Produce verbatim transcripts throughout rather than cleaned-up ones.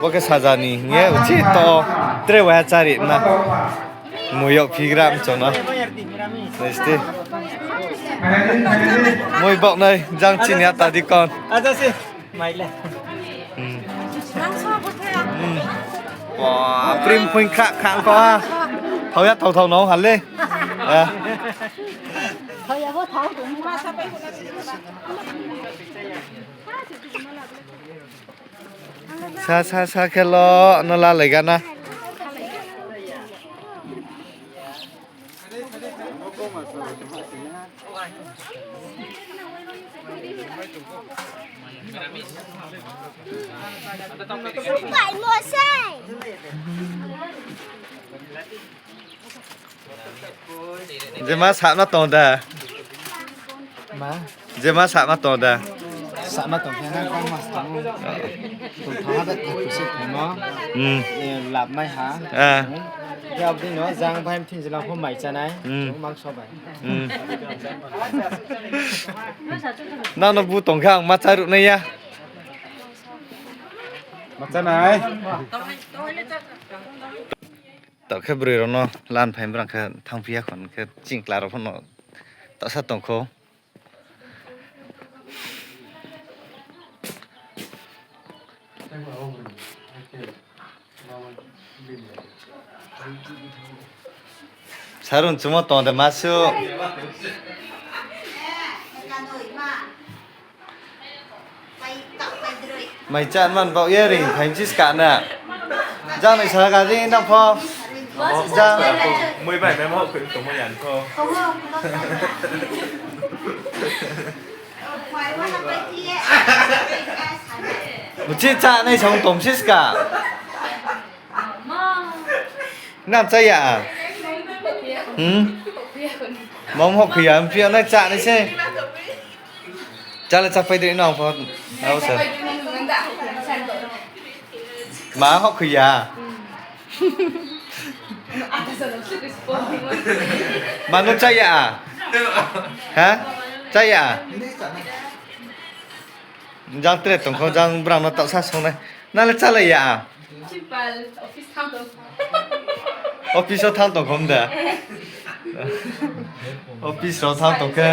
Bo khe sajani, nge uchi to tre waya chari na. Mui yok phigra mchono. Naisti. Mui bok nai, jang chini ata di kon. Aja si. Maile. Hmm. Hmm. Wah, prim pui kha kha ko ha. Thau ya thau thau no hale. Ya. Sa sa sa khelo no la lega na. Jema sakno tong da. Ma? Jema sakno tong da. Sakno tong khe na kang mas tong. Tong thang ha da thang kusi thang no. Hmm. Eh, lab mai ha. Ah. Ya abdi no jang bai thin jila ho mai chanai. Hmm. Mang so bai. Hmm. Nano bu tong kha ang ma charu na ya. Ma chanai. Tokhe bwrwi rokno lan phai bwrang khe thang phiya khon khe chwng chwla rok phano tasa tongkho. Sarun chumo tong de masu. Mai chan man bau ye ring phaim sis ka na. Jang nai sara ga jing dang pho. Jang. Mui bai mai mo khoi tong mo yan pho. Buchi cha nai song tom sis ka. Nang cha ya? Hmm? Mom hok ya, mpia na cha ni se. Cha le cha pai de no pho. Au sa. Ma hok ya. Ma no cha ya? Ha? Cha ya? Jang tre tongkho jang brang no ta sa songnai. Na le cha le ya? Principal, office thang tong. Office o thang tong khom da. Office o thang tong khe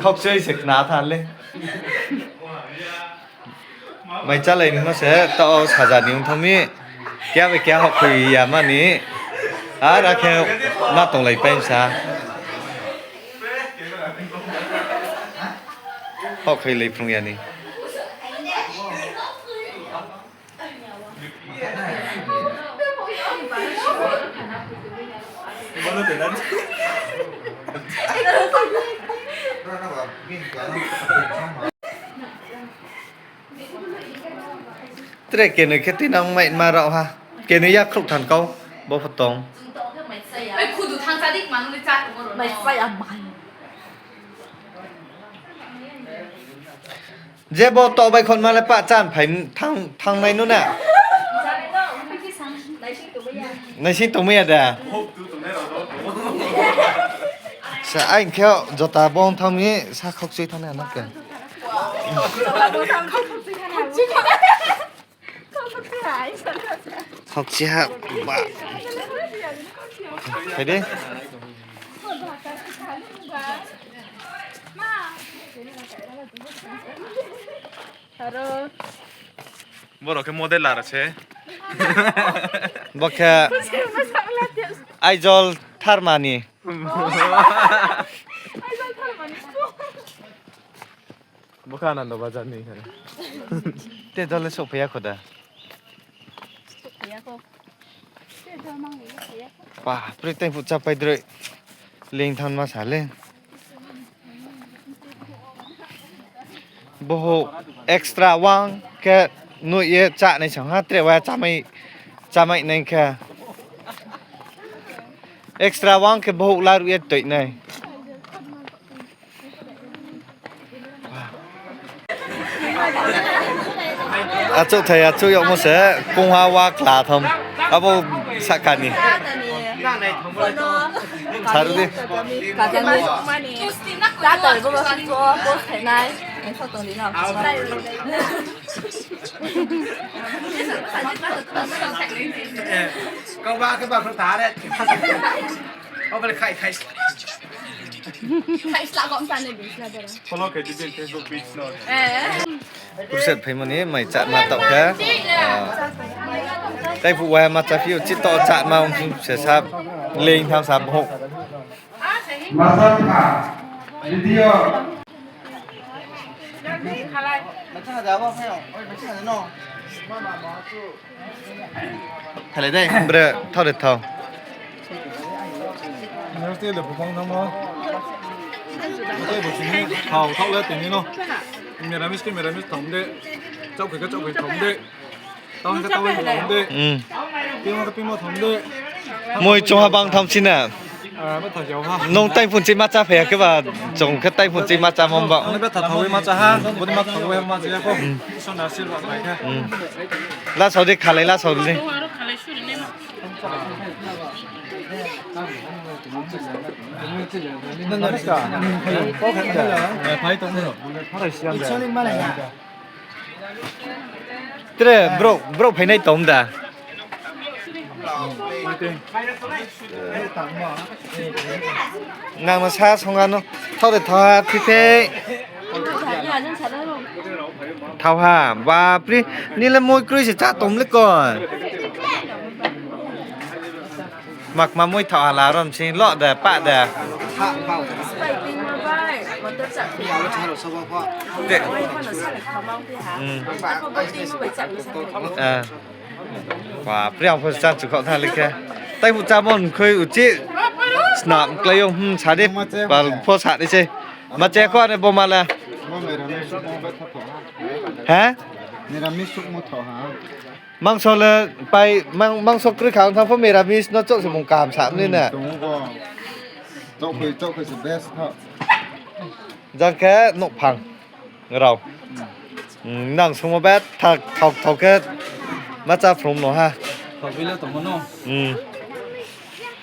khok choi se khna tha le. Mai chalai no se ta o saja ni ungthami. Kya be kya hok khoi ya mani. Ara khe ma tong lai pai sa. Hok khoi lai phung ya ni. Tre kenoi khe twi nang mai ma rok ha. Kenoi yak khruk than kau bo pho tong. Ai, khudu thang cha dik manwi cha tongmo rok. Mai cha ya mai. Je bo tok bai khon male pa chan phai thang, thang nai no na. Naising tongmaya da. Sa ai khe jota bong thang mi sa khok chui thang na ke. Khok chui ha ba. Hai de. Aro. Borok khe model lara se. Bo khe Aizawl Tharmani. Bo khe Anando Bazar ni. Te dole sophiya khoda. Sophiya kho. Bapre, tei phu chapai droi. Ling than ma sa le. Boho extra wang khe nui ye cha nai sang ha, tre wa chamai, chamai nai khe. Extra wang khe boho laru ye toi nai. Achuk thai achuk yokmo se kungha wa kla thom abo sakani. Sardi. Kau ba ke ba ko tare. Kau balik kai kai. Follow ke di Facebook page no. Kurset phaimani mai chatma tokha. Tei bu waya ma chaphi uchi to chatma ung se sab leng tham sab ho. Masakha video. Khalai dai. Bre, thao de thao. Nang tei le bubang namo. Tei bo sini thao thao le tini no. Meramis ke meramis thom de. Chau khe ke chau khe thom de. Tao khe tao thom de. Hmm. Pima ke pima thom de. Moi chungha bang tham sina. Ah, ma thajao ha. Nong tai phun chi ma cha phaya ke ba, chong khe tai phun chi ma cha mom ba. Ani ba thathawi ma cha ha, bodi ma thawi ma cha ya ko. Hmm. Isor na asirwad bai kha. Hmm. La saudi khalai, la saudi. Eh, phai tong mo. Tre, bro, bro phainai tom da. Nang no sa songano, thode tha, thithei. Thao ha, bapri, nile moi kroi se cha tom le kon. Mak ma moi thao ha la rom sing lo da, pa da. Te. Hmm. Ah. Bapre, ang pho cha chukha tha likhe. Tai bu cha mon khoi uchi. Snap klai yo, hmm, sa de. Bal pho sa de se. Ma che ko ne bo mala. Mo meramis suk mo ba tha tho. Ha? Meramis suk mo tho ha. Mangso le pai, mang, mangso kroi kha wng thang pho meramis no chok se mung kaham sa ni na. Hmm, tongo bo. Chok khoi, chok khoi se best tho. Jang khe nok phang. Rao. Hmm, nang sumo bet thak thok thok khe ma cha from no ha. Thok bilo tongmo no. Hmm.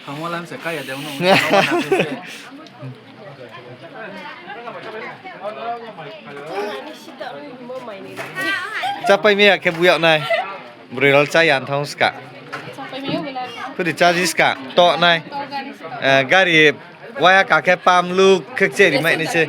Thangma lam se kaya de no. Chapai me ya khe buyak nai. Bwrwi rok cha yan thong ska. Khudi cha ji ska to nai. Eh, gari waya ka khe pam luk khe che ri mai ni se.